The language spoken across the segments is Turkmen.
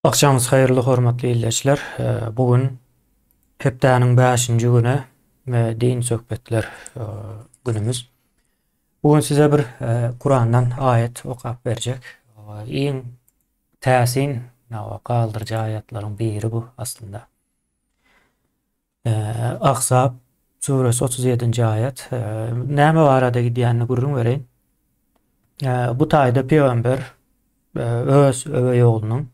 Agşamyňyz haýyrly hormatly ildeşler. Bu gün hepdäniň bäşinji güni we din söhbetler günümiz. Bu gün size bir Kurandan aýat okap berjek. Iň täsin galdyryjy aýatlaryň biri bu aslynda. Ahzab suresi 37-nji aýat. Näme barada gidýänini gürrüň bereýin. Bu taýda pygamber öz öweý oglunyň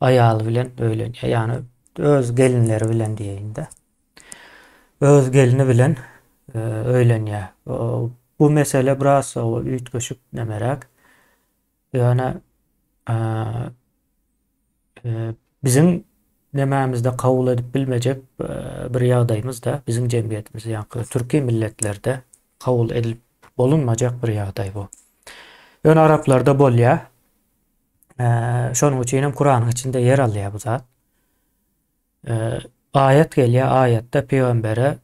aýaly bilen öýlenýär. Ýagny öz gelinleri bilen diýeýin-de. Öz gelni bilen öýlenýär. Bu mesele biraz üýtgeşik nemeräk. Ýöne biziň nemämizde kabul edip bilmejek bir ýagdaýymyz-da, biziň jemgyýetimizde, ýagny türki milletlerde kabul edilip bolunmajak bir ýagdaý bu. Ýöne araplarda bolýar. Şonuň üçin hem Kuranyň içinde ýer alýar bu zat. Aýat gelýär, aýatda pygambere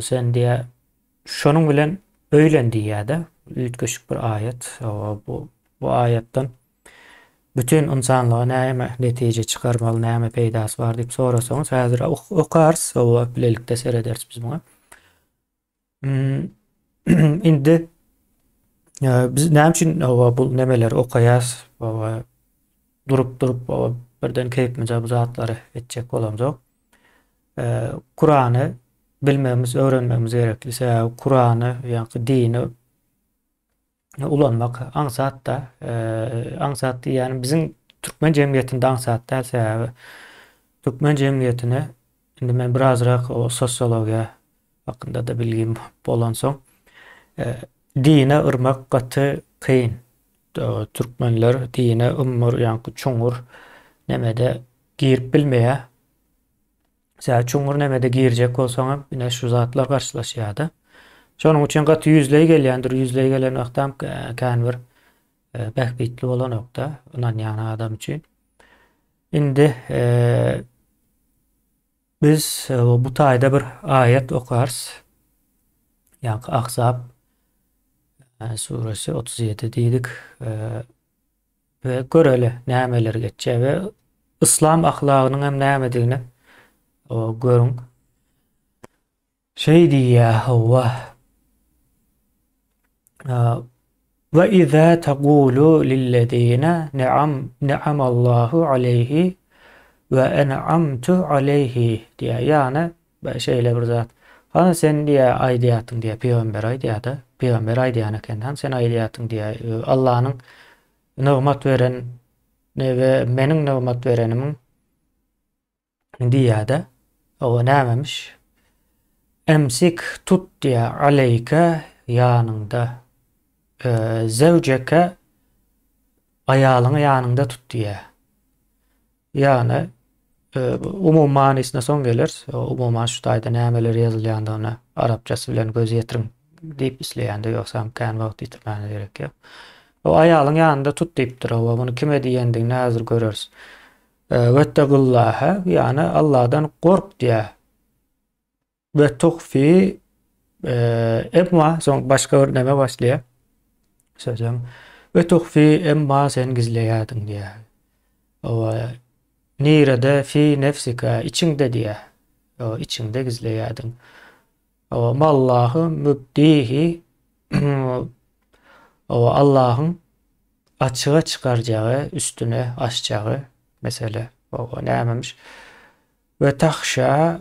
sen diýýär, şonuň bilen öýlen diýýär-de, üýtgeşik bir aýat. Bu bu aýatdan bütin ynsanlyga näme netije çykarmaly, näme peýdasy bar diýip sorasaňyz, häzir okarys, bilelikde serederis biz muňa. Indi biz näme üçin hawa bu nemeleri okaýas? Hawa durup durup hawa birden keýpimize bu zatlary etjek bolamzok. Kurany bilmegimiz, öwrenmegimiz gerekli. Sebäbi Kurany, ýagny dini ulanmak aňsat-da. Aňsat diýýänim biziň türkmen jemgyýetinde aňsat däl, sebäbi türkmen jemgyýetine indi men birazrak o sosiologiýa hakynda-da bilgim bolansoň, dine yrmak gaty kyn. Türkmenler dine ymgyr, ýaňky çuňňur nemede girip bilmeýär. Sebäbi çuňňur nemede girjek bolsaňam ine şu zatlar garşylaşýar-da. Şonuň üçin gaty ýüzleý gelýändir. Ýüzleý gelen wagtam kän bir bähbitli bolanok-da ynanýan adam üçin. Indi biz bu taýda bir aýat okarys. Ýaňky Ahzab suresi 37 diýdik. We göreli nämeler geçýär we yslam ahlagynyň hem nämedigini görüň. Şeý diýýär, hawa. Ve iza taqulu lillezina ni'am ni'amallahu aleyhi ve en'amtu aleyhi diýýär. Ýagny şeýle bir zat. Hany sen diýýär aýdýarsyň diýýär, pygamber aýdýar-da. Pygamber aýdýan eken. Hany sen aýdýarsyň diýýär. Allanyň nygmat beren we meniň nygmat berenimiň diýýär-de. Owa nämemiş? Emsik tut diýýär, aleýke ýanyňda. Zewjeke aýalyňy ýanyňda tut diýýär. Ýagny umumy manysyna soň geleris. Umuman şu taýda nämeler ýazylýandygyna arapçasy bilen göz ýetiriň diýip isleýände ýogsam kän wagt ýitirmäne gerek ýok. O aýalyň ýanynda tut diýipdir. Owa muny kime diýendigini häzir göreris. Wettegullaha ýagny Allahdan gork diýýär. We tuhfi emma soň başga bir neme başlaýar. Sözem we tuhfi emma sen gizleýärdiň diýýär. Owa nirede fi nefsika içiňde diýýär. Owa içiňde gizleýärdiň. Owa mallahu mübdihi owa Allahyň açyga çykarjagy, üstüne açjagy mesele. Owa nämemiş? We tahşa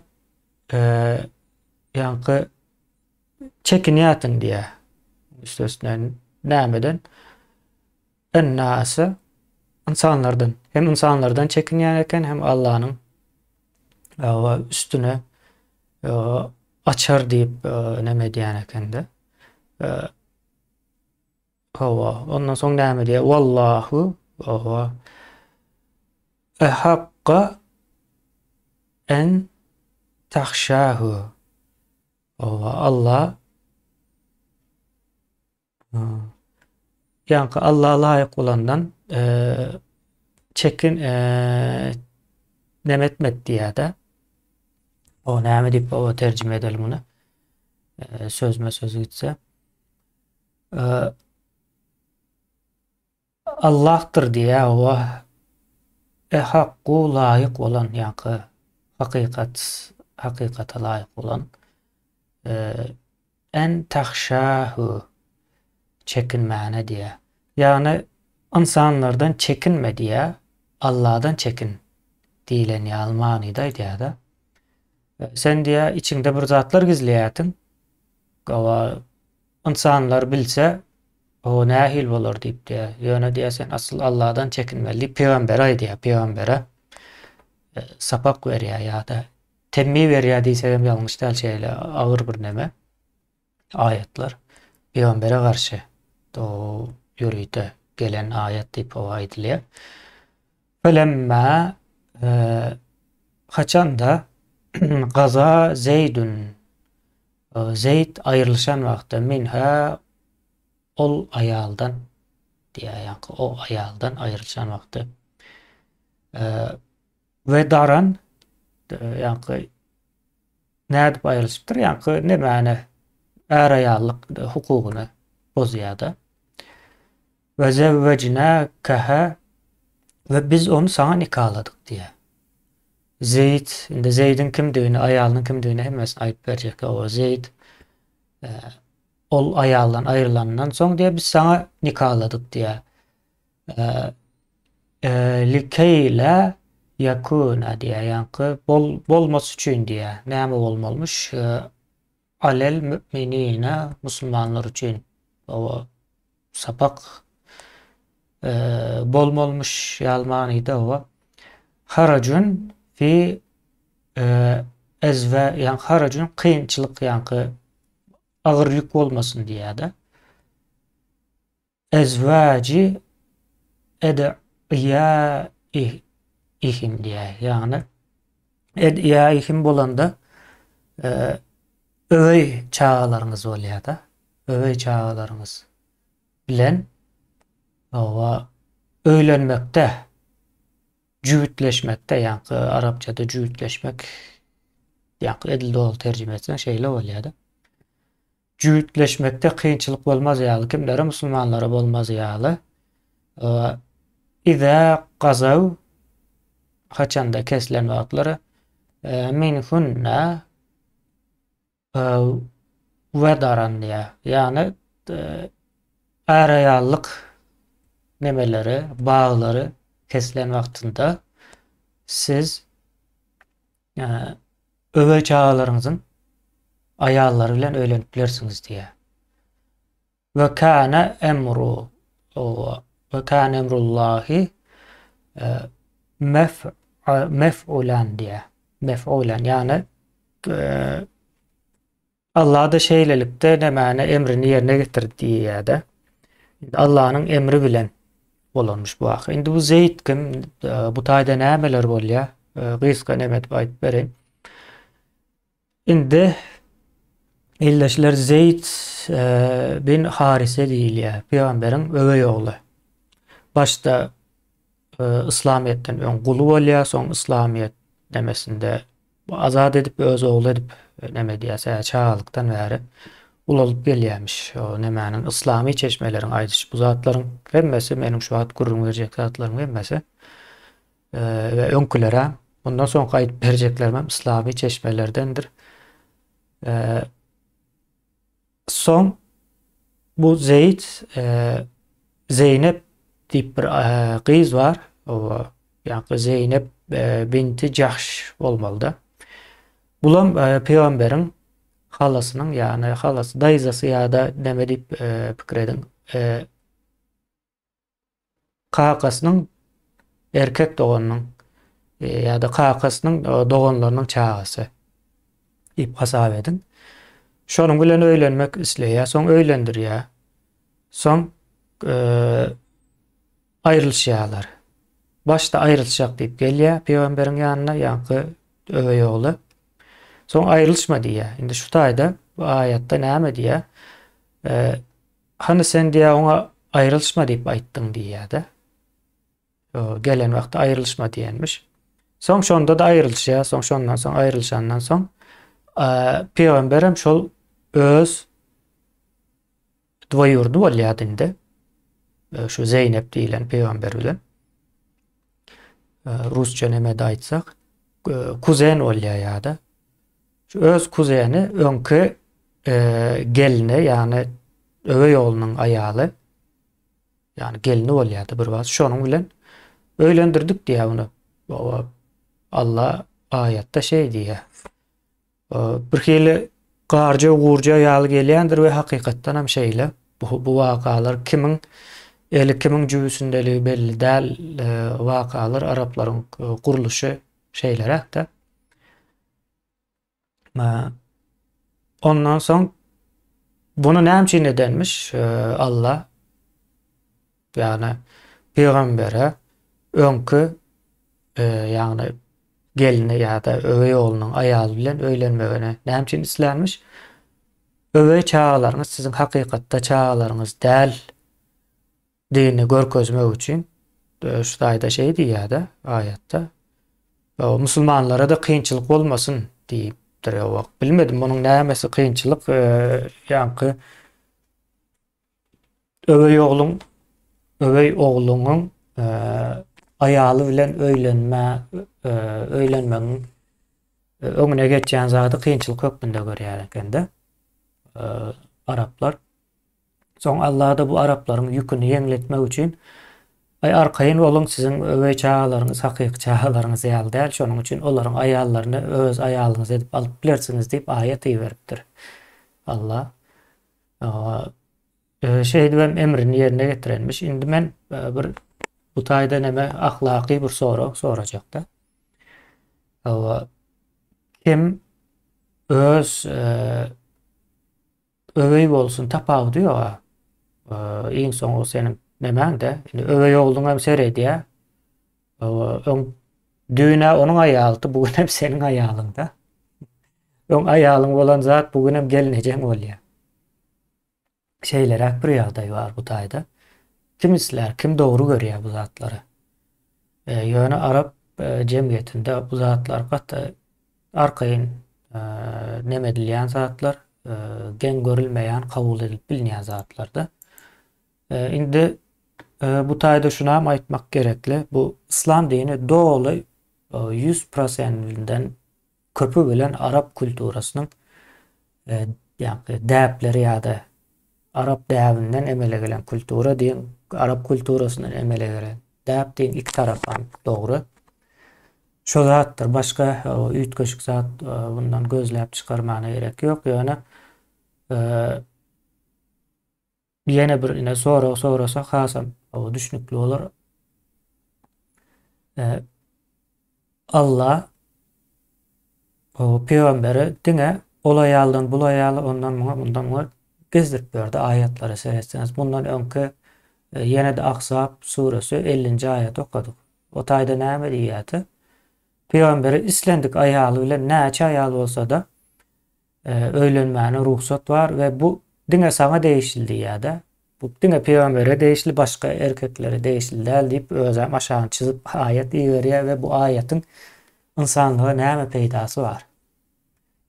ýaňky çekinýärsiň diýýär. Üstesine nämeden? Ennase ynsanlardan. Hem ynsanlardan çekinýän eken, hem Allanyň üstüne açar diýip näme edýän ekende. Hawa, ondan soň näme diýýär? Wallahu, hawa. Ehakka en tahşahu. Hawa, Allah Ýaňky Allah laýyk bolandan çekin neme etmek diýýär-de. O näme diýip o terjime edeli muny? Sözme söz gitse. Allahdyr diýýär o. Ehakku laýyk bolan ýaňky hakykat hakykata laýyk bolan en tahşahu çekinmäne diýýär. Ýagny ynsanlardan çekinme diýýär, Alladan çekin diýlen ýaly manyda aýdýar-da. Sen diýýär içiňde bir zatlar gizleýärsiň. Gawa Ynsanlar bilse, o nähili bolar diýip diýýär. Ýöne diýýär, sen asyl Alladan çekinmeli diýip pygambere aýdýar, pygambere e, sapak berýär ýa-da temmi berýär diýsek hem ýalňyş däl şeýle agyr bir neme aýatlar pygambere garşy o ýörite gelen aýat diýip o aýdylýar. Felemma e, haçanda gaza Zeýdun Zeýd aýrylyşan wagtda minha ol aýaldan diýýär, ýaňky o aýaldan aýrylyşan wagty. We daran ýaňky nädip aýrylyşypdyr? Ýaňky nemäni är-aýallyk hukugyny bozýar-da. We zewwejnäkeha we biz ony saňa nikaladyk diýýär. Zeýd, indi Zeýdiň kimdigini, aýalynyň kimdigini hemmesini aýdyp berjek. Hawa, Zeýd e, ol aýaldan aýrylandan soň diýýär, biz saňa nikaladyk diýýär. E, e, Likeýla ýakuna diýýär, ýaňky bol, bolmasy üçin diýýär. Näme bolmalymyş? E, Alel müminine musulmanlar üçin hawa sapak bolmalymyş ýaly manyda hawa. Harajun fi ezwe ýa harajun kynçylyk ýaňky agyr ýük bolmasyn diýýär-de. Ezwaji ed'iýaihim diýýär. Ýagny ed'iýaihim bolanda e, öweý çagalaryňyz bolýar-da. Öweý çagalaryňyz bilen owa öýlenmekde, jübütleşmekde, ýaňky arapçada jübütleşmek, ýaňky edil doly terjime etseň şeýle bolýar-da. Jübütleşmekde kynçylyk bolmaz ýaly, kimlere musulmanlara bolmaz ýaly. Iza gazaw haçanda kesilen wagtlary minhunna wedaran diýýär. Ýagny är-aýallyk nemeleri, baglary kesilen wagtynda siz öweý çagalaryňyzyň aýallary bilen öýlenip bilersiňiz diýýär. We kana emru we kana emrullahi e, mef mef'ulan diýýär. Mef'ulan ýagny e, Allah-da şeýlelikde nämäni emrini ýerine getirdi diýýär-de. Indi Allanyň emri bilen bolanmyş bu waka. Indi bu Zeýd kim? Bu taýda nämeler bolýar? Gysga neme edip aýdyp bereýin. Indi ildeşler Zeýd bin Harise diýilýär. Pygamberiň öweý ogly. Başda Yslamyýetden öň guly bolýar, soň Yslamyýet nemesinde azat edip, öz ogly edip neme edýär, sebäbi çagalykdan bäri ulalyp gelýärmiş. O nemäniň yslamy çeşmeleriň aýdyşy bu zatlaryň hemmesi meniň şu wagt gürrüň berjek zatlarymyň hemmesi we öňkülerem mundan soňky aýdyp berjeklerim hem yslamy çeşmelerdendir. Soň bu Zeýd Zeýnep diýip bir gyz bar. O ýa-da Zeýnep binti Jahş bolmalyda. Bulam pygamberiň halasynyň, ýagny halasy, daýzasy ýa-da näme diýip pikir ediň. Kakasynyň erkek doganynyň ýa-da kakasynyň doganlarynyň çagasy diýip hasap ediň. Şonuň bilen öýlenmek isleýär, soň öýlendirýär. Soň aýrylyşýarlar. Başda aýrylyşjak diýip gelýär pygamberiň ýanyna, ýaňky öweý ogly. Soň aýrylyşma diýýär. Indi şu taýda bu aýatda näme diýýär? Hany sen diýýär oňa aýrylyşma diýip aýtdyň diýýär-de. Gelen wagty aýrylyşma diýenmiş. Soň şonda-da aýrylyşýar, soň şondan soň aýrylyşandan soň pygamber hem şol öz dwoýurdy bolýar indi. Şu Zeýnep diýlen pygamber bilen. Rusça nemede aýtsak, kuzen bolýar ýa-da. Şu öz kuzeni öňki gelni, ýagny öweý oglunyň aýaly, ýagny gelni bolýardy bir wagt. Şonuň bilen öýlendirdik diýýär muny. Allah aýatda şeý diýýär. Bir hili garja gurja ýaly gelýändir we hakykatdan hem şeýle. Bu, bu wakalar kimiň eli kimiň jübüsindeligi belli däl e, wakalar araplaryň e, gurluşy şeýleräk-de. Ondan soň bunu näme üçin edenmiş e, Allah? Ýagny pygambere öňki e, ýagny gelni ýa-da öweý oglunyň aýaly bilen öýlenmegini näme üçin islänmiş? Öweý çagalaryňyz siziň hakykatda çagalaryňyz däl digini görkezmek üçin e, şu taýda şeý diýýär-de aýatda. Musulmanlara-da kynçylyk bolmasyn diýipdir. Ýok, bilmedim munuň nämesi kynçylyk, e, ýaňky Öweý ogluň öweý ogluňyň aýaly bilen öýlenmä öýlenmegiň öňüne geçýän zady kynçylyk hökmünde görýär ekende araplar. Soň Allah-da bu araplaryň ýüküni ýeňletmek üçin Aý arkaýyn boluň siziň öweý çagalaryňyz hakyky çagalaryňyz ýaly däl şonuň üçin olaryň aýallaryny öz aýalyňyz edip alyp bilersiňiz diýip aýat iberipdir. Allah. Şeýdibem emrini ýerine getirenmiş. Indi men bir bu taýda neme ahlaky bir sorag sorajakda. Hawa kim öz öweý bolsun tapawudy ýok. Iň soňy seniň nemäňde. Indi öweý ogluň hem seredýär. Öň düýn-ä onuň aýalydy, bu gün hem seniň aýalyňda. Öň aýalyň bolan zat bu gün hem gelnejeň bolýar. Şeýleräk bir ýagdaý bar bu taýda. Kim islär, kim dogry görýär bu zatlary. E, ýöne arap e, jemgyýetinde bu zatlar gaty arkaýyn e, neme edilýän zatlar, e, geň görülmeýän, kabul edilip bilinýän zatlarda. E, indi e, bu taýda şunam aýtmak gerekli. Bu yslam dini doly 100 prosentinden köpi bilen arap kulturasynyň ýaňky däpleri ýa-da arap däbinden emele gelen kultura diýiň, arap kulturasyndan emele gelen däp diýiň, iki tarapam dogry. Şo zatdyr, başga üýtgeşik zat bundan gözläp çykarmana gerek ýok, ýöne Ýene bir ine sorag sorasak hasam düşnükli bolar. Allah o pygambere diňe ol aýaldan bul aýaly ondan muňa bundan muňa gezdirip berdi aýatlara seretseňiz. Bundan öňki e, ýene-de Ahzab suresi 50-nji aýaty okadyk. O taýda näme diýýärdi? Pygambere islendik aýaly bilen näçe aýal bolsa-da öýlenmäne rugsat bar we bu diňe saňa degişli diýýär-de. Bu diňe pygambere degişli, başga erkeklere degişli däl diýip, özem aşagyny çyzyp aýat iberýär we bu aýatyň ynsanlyga näme peýdasy bar?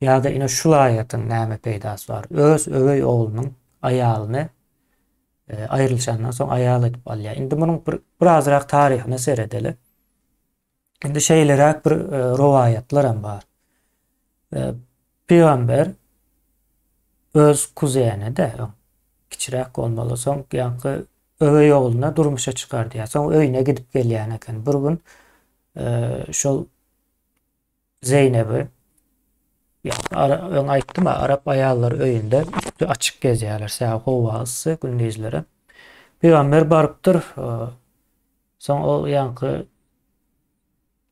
Ýa-da ine şul aýatyň näme peýdasy bar? Öz öweý oglunyň aýalyny e, aýrylyşandan soň aýal edip alýar. Indi munuň bir birazrak taryhyna seredeli. Indi şeýleräk bir e, rowaýatlar hem bar. E, pygamber öz kuzeni de kiçiräk bolmaly, soň ýaňky öweý ogluna durmuşa çykar diýýär. Soň öýüne gidip gelýän eken. Bir gün e, şol Zeýnebi öň aýtdym arap aýallary öýünde üsti açyk gezýärler. Sebäbi howa yssy gündizleri. Pygamber barypdyr. Soň ol ýaňky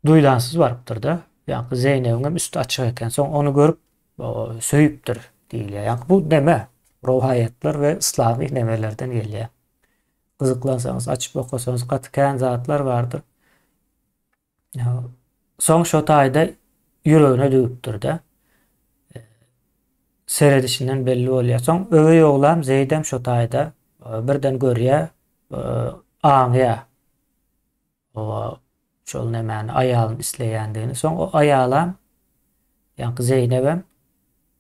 duýdansyz barypdyr-da. Ýaňky Zeýnebiň hem üsti açyk eken. Soň ony görüp söýüpdir diýilýär. Ýaňky bu neme? Rowaýatlar we yslamy nemelerden gelýär. Gyzyklansaňyz açyp okasaňyz gaty kän zatlar bardyr. Soň şo taýda ýüregine düwüpdir-de. Seredişinden belli bolýar. Soň öweý oglam Zeýdem şo taýda birden görýär, aňýar. O şol nämäni aýalyny isleýändigini. Soň o aýalam ýaňky Zeýnebem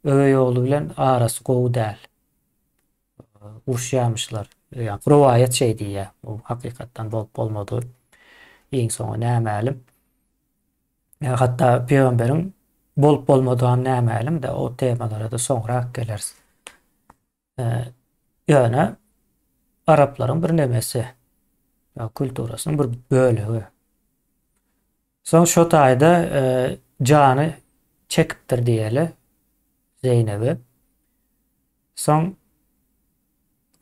öweý ogly bilen arasy gowy däl. Uruşýarmyşlar. Ýa rowaýat şeý diýýär. Bu hakykatdan bolup bolmadygy iň soňy nämälim. Hatda pygamberiň bolup bolmadygam nämälim-de, o temalara-da soňrak geleris. Ýöne araplaryň bir nemesi, kulturasynyň bir bölegi. Soň şo taýda jany çekipdir diýeli Zeýnebi. Soň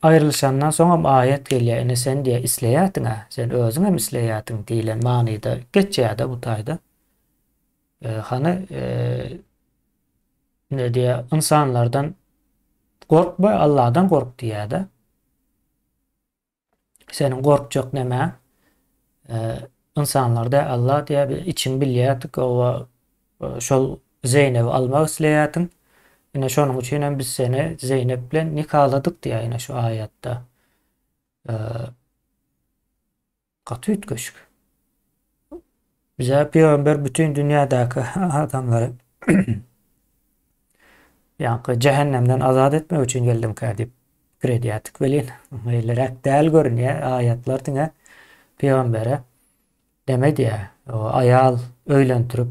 aýrylyşandan soňam aýat gelýär, ine sen diýýär isleýärdiň-ä, sen özüňem isleýärdiň diýlen manyda geçýär-de bu taýda. Hany ne diýýär, ynsanlardan gorkma, Allahdan gork diýýär-de. Seniň gorkjak näme? Ynsanlar däl, Allah diýýär, biz içiň bilýärdik, owa şol Zeýnebi almak isleýärdiň. Ine şonuň üçin hem biz seni Zeýnep bilen nikaladyk diýýär ine şu aýatda. Gaty üýtgeşik. Bize pygamber bütin dünýädäki adamlary ýaňky jähennemden azat etmek üçin geldimkä diýip pikir edýärdik welin, beýleräk däl görünýär. Aýatlar diňe pygambere neme diýýär? Aýal öýlendirip,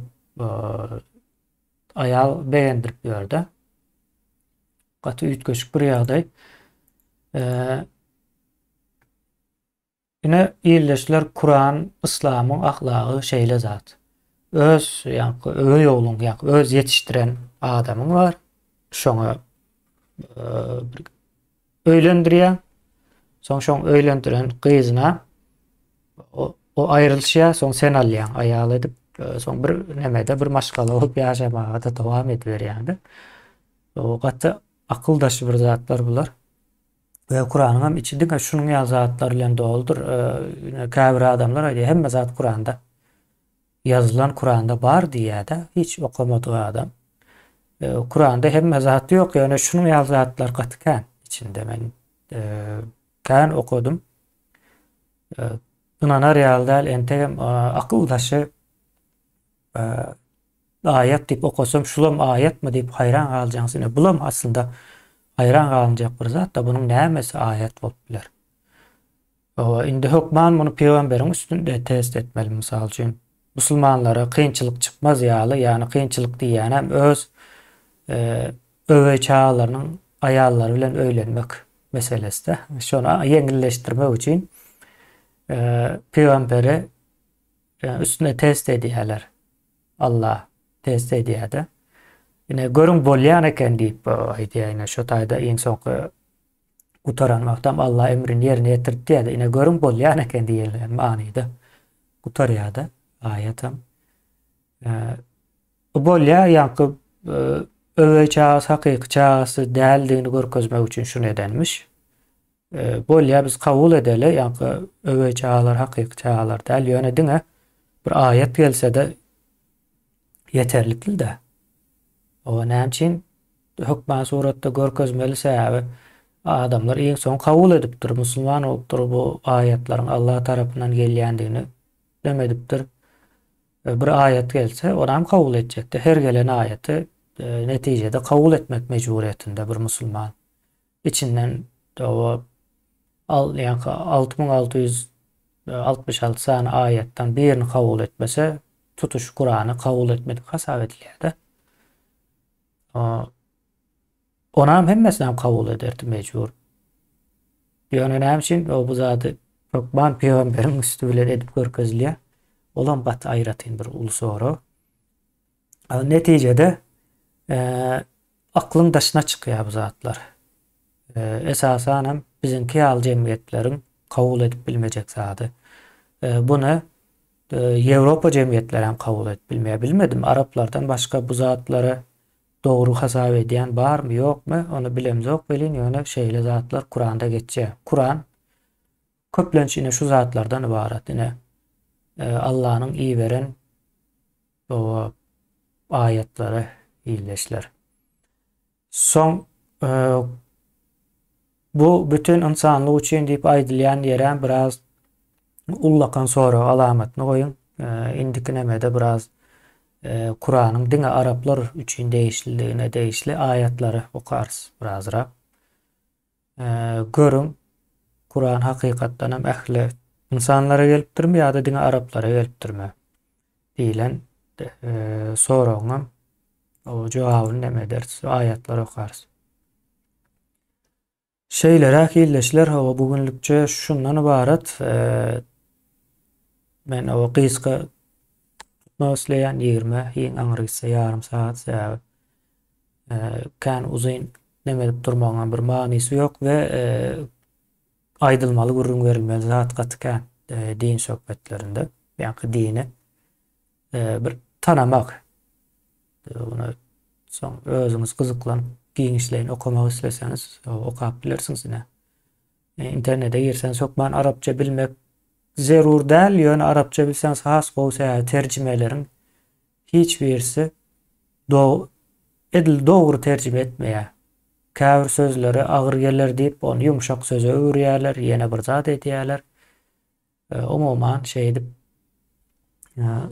aýal begendirip ýörde. Gaty üýtgeşik bir ýagdaý. Ine ildeşler Kuran yslamyň ahlagy şeýle zat. Öz ýaňky öweý ogluň ýaňky öz ýetişdiren adamyň bar. Şoňa bir öýlendirýär. Soň şoň öýlendiren gyzyna o, o aýrylyşýar, soň sen alýaň aýal edip, soň bir nemede bir maşgala bolup ýaşamaga-da dowam ediberýäň-de. O gaty akyl daşy bir zatlar bular. We Kuranyň hem içi diňe şunuň ýaly zatlar bilen doludyr. Käbir adamlar aýdýar, hemme zat Kuranda ýazylan, Kuranda bar diýýär-de, hiç okamadyk adam. Kuranda hemme zat ýok, ýöne şunuň ýaly zatlar gaty kän içinde. Men kän okadym. Ynanar ýaly däl, entegem akyl daşy Aýat diýip okasam şulam aýatmy diýip haýran galjaňyz ine bulam aslynda haýran galynjak bir zatda bunuň nämesi aýat bolup biler. Hawa indi hökman muny pygamberiň üstünde test etmeli mysal üçin musulmanlara kynçylyk çykmaz ýaly ýagny kynçylyk diýýänem öz öweý çagalarynyň aýallary bilen öýlenmek meseleside şony ýeňilleşdirmek üçin pygamberi üstüne test edýärler. Allah test edýär-de. Ine görüň bolýan eken diýip aýdýar ine şu taýda iň soňky gutaran wagtam Allah emrini ýerine ýetirdi diýýär-de. Ine görüň bolýan eken diýen manyda gutarýar-da aýatam. Bu bolýar ýaňky öweý çagasy hakyky çagasy däldigini görkezmek üçin şuny edenmiş. Bolýar biz kabul edeli ýaňky öweý çagalar hakyky çagalar däl ýöne diňe bir aýat gelsede ýeterlikli-de. Oba näme üçin hökman suratda görkezmeli sebäbi adamlar iň soň kabul edipdir musulman bolupdyr bu aýatlaryň Allah tarapyndan gelýändigini dem edipdir. Bir aýat gelse onam kabul etjekdi her gelen aýaty netijede kabul etmek mejburyýetinde bir musulman. Içinden oba al ýaňky 6666 sany aýatdan birini kabul etmese, tutuş Kurany kabul etmedik hasap edilýär-de. Onam hemmesinem kabul ederdi mejbur. Ýöne näme üçin o bu zady hökman pygamberiň üsti bilen edip görkezilýär? Olam gaty aýratyn bir uly sorag. Netijede aklyň daşyna çykýar bu zatlar. Esasan hem biziňki ýaly jemgyýetleriň kabul edip bilmejek zady. Buny Ýewropa jemgyýetleri hem kabul edip bilmeýär. Bilmedim, araplardan başga bu zatlary dogry hasap edýän barmy, ýokmy, ony bilemzok welin, ýöne şeýle zatlar Kuranda geçýär. Kuran köplenç ine şu zatlardan ybarat. Ine Allanyň iberen Oba aýatlary ildeşler. Soň bu bütin ynsanlyk üçin diýip aýdylýan ýerem biraz ullakan sorag alamatyny goýuň. Indiki nemede biraz Kuranyň diňe araplar üçin degişliligine degişli aýatlary okarys birazrak. Görüň, Kuran hakykatdan hem ähli ynsanlara gelipdirmi ýa-da diňe araplara gelipdirmi? diýlen. soragyňam jogabyny näme ederis, aýatlar okarys. Şeýleräk ildeşler, hawa bu günlükçe şundan ybarat. Men o gysga tutmak isleýän 20, iň aňry gitse ýarym sagat sebäbi kän uzyn neme edip durmagyň bir manysy ýok we aýdylmaly gürrüň berilmeli zat gaty kän din söhbetlerinde. Ýa-da dini bir tanamak. Ony soň özüňiz gyzyklanyp giňişleýin okamak isleseňiz okap bilersiňiz ine. Internete girseňiz hökman arapça bilmek zerur däl, ýöne arapça bilseňiz has gowy sebäbi terjimeleriň hiç birisi do edil dogry terjime etmeýär. Käbir sözleri agyr geler diýip ony ýumşak söze öwürýärler, ýene bir zat edýärler. Umuman şeýdip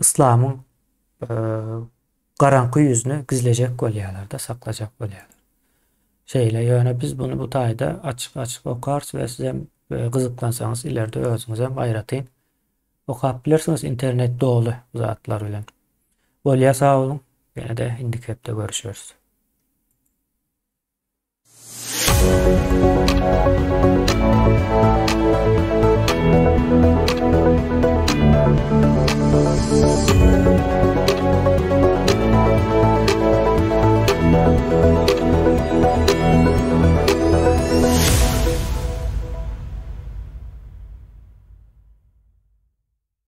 yslamyň garaňky ýüzüni gizlejek bolýarlar-da, saklajak bolýarlar. Şeýle, ýöne biz buny bu taýda açyk-açyk okarys we sizem gyzyklansaňyz ileride özüňizem aýratyn okap bilersiňiz, internet doly bu zatlar bilen. Bolýar sag boluň, ýene-de indiki hepde görüşeris.